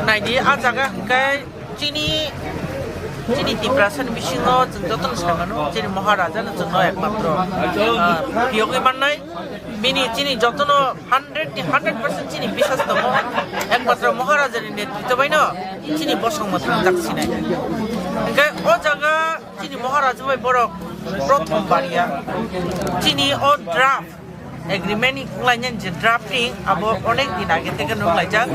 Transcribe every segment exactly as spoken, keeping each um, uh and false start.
Naidi, a jaga hwnkhe chini, chini Tiprasani bisingo chwng jotono sai mano, chini Maharaja no chwngno ekmatro, ah, phiyogwi mannai. Bini chini jotono hundred ni hundred percent chini biswas tongo, ekmatro Maharaja ni netritwa baino chini bosongmo thangjak sinai. Hwnkhe o jaga chini Maharaja bai borok prothom bariya. Chini o draft agreement ni wnglainani je drafting, abo onek din age theke no wnglaijak.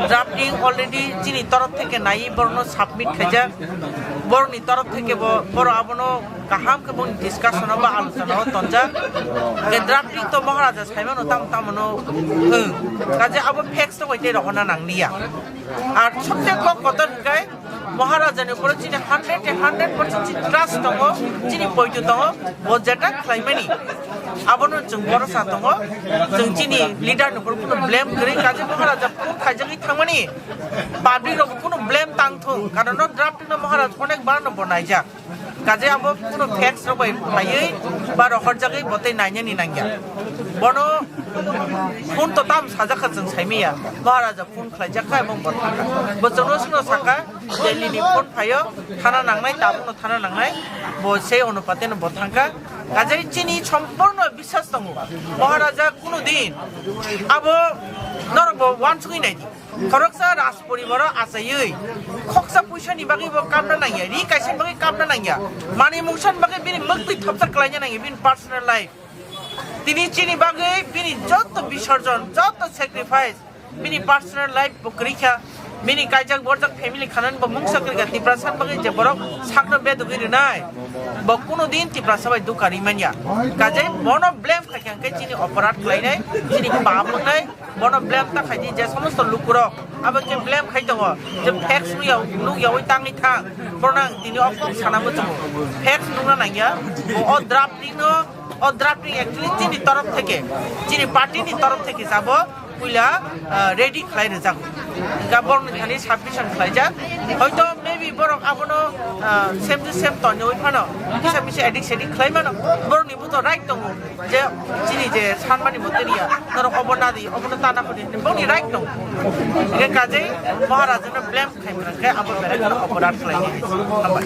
Drafting already chini torof theke nai borokno submit khaijak. Borokni torof theke bo, borok abono kaham khe boni discussion o ba alochona o tonjak. Je drafting to Maharaja saimano tamo tamo no wng. Kaje abo facts to bai tei rohorna nangliya. Ar sobse kok kotor hwnkhe Maharaja ni upor chini hundred e hundred percent chini trust tongo, chini poito tongo, bo jeta khlaimani. Abono chwng borosa tongo, chwng chini leader ni upor kuno blame kwrwi, kaje Maharaja phone khaijagwi thangmani, public rok kuno blame tang thung, karon no draft no Maharaja onek bar no bo naijak. Kaje abo kuno facts rok bai phaiwi ba rohorjagwi bo tei nainani nangya. Bono phone to tam sajak kha chwng saimaya, Maharaja phone khlaijak kha, ebong bo thangkha. Bo chwngno swngno sakha, Delhi ni phone phaio, thana nangnai, tabukno thana nangnai, bo sei onupate no bo thangkha. Kaje chini somporno biswas tongo, Maharaja kuno din abo norok bo wansugwi naidi. Khoroksa raj poribaro achaiwi khoksa puisani bagwi bo kamna nangya, ri kaisa bagwi kamna nangya, manwi mungsan bagwi bini mwktwi thopsa klaina nangya, bini personal life. Tini chini bagwi bini joto bisorjon, joto sacrifice, bini personal life bo kwrwi kha, bini kaijak borjak family khanani bo mungsa kwrwi kha, Tiprasa bagwi je borok sakno bedugwi rwnai, bo kuno din Tiprasa bai dukha ri manya. Kaje bono blame khaikha hwnkhe chini oporadh khlainai, chini pap wngnai, bono blame ta khaidi je somosto lukurok abo khe blame khai tongo, je facts nukya, nukyawi tangwi thang, borok nang tini o kok sana muchungo, facts nukna nangya. O, o drafting no, o drafting actually chini torof theke, chini party ni torof theke sabo puila, ah, ready khlai rwjago. Hingkha borokni thani submission khlaijak. Hoito maybe borok abono, ah, same to same tonwi phano kisa misa edik sedik khlai mano, borokni bo to right tongo. Je chini je sanmani mote riya, norok obo nadi, obono tana hodi hwnwi boni right tongo. Hingkhe kajei Maharajano blame khaimani hwnkhe abo belai kheno oporadh khlainai. Hambai.